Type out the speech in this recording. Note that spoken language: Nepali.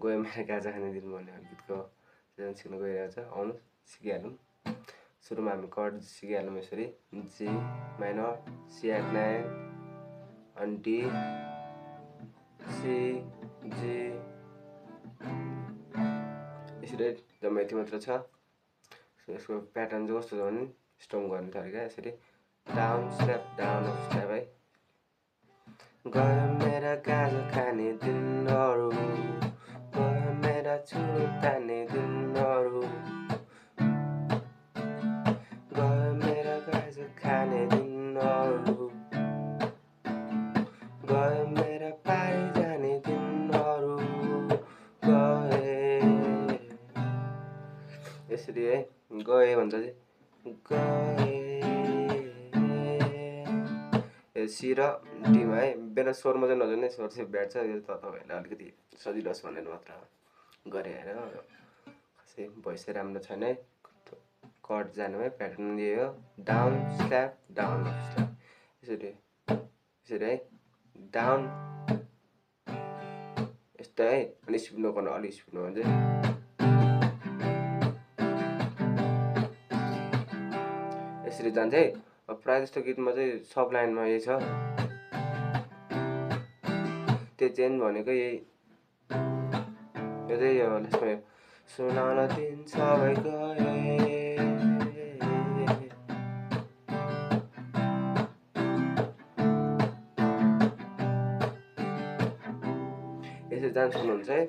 गयो मेरो गाजा खाने दिन भन्ने गीतको सिजन सिक्न गइरहेको छ। आउनु सिकिहालौँ। सुरुमा हामी कर्ड सिकिहालौँ यसरी जी माइनर C8 9 अनि D C G यसरी जम्मा यति मात्र छ। यसको प्याटर्न चाहिँ कस्तो छ भने स्टम गर्ने तरिका यसरी डाउन स्ल्याप अप स्ल्याप है। गयो मेरा गाजा खाने दिनहरू, गयो मेरा चुरो तान्ने दिनहरू, गयो मेरा गाजा खाने दिनहरू, गयो मेरा पारी जाने दिनहरू गए। यसरी है गए भन्छ चाहिँ गए। सी र डीमा है बेला स्वरमा चाहिँ नजाने, स्वर चाहिँ ब्याड छ। यो त तपाईँहरूलाई अलिकति सजिलो होस् भनेर मात्र गरेँ होइन। खासै भोइस चाहिँ राम्रो छैन है। कर्ड जानु है, प्याटर्न यही हो डाउन स्ल्याप अप स्ल्याप यसरी है डाउन यस्तो है। अनि स्पिड नगर्नु, अलिक स्पिडमा भने चाहिँ यसरी जान्छ है। प्रायः जस्तो गीतमा चाहिँ सब लाइनमा यही छ। त्यो चेन्ज भनेको यही यो चाहिँ यो यसमा सुनाउन दिन सबै गए। यसरी जान सक्नुहुन्छ है।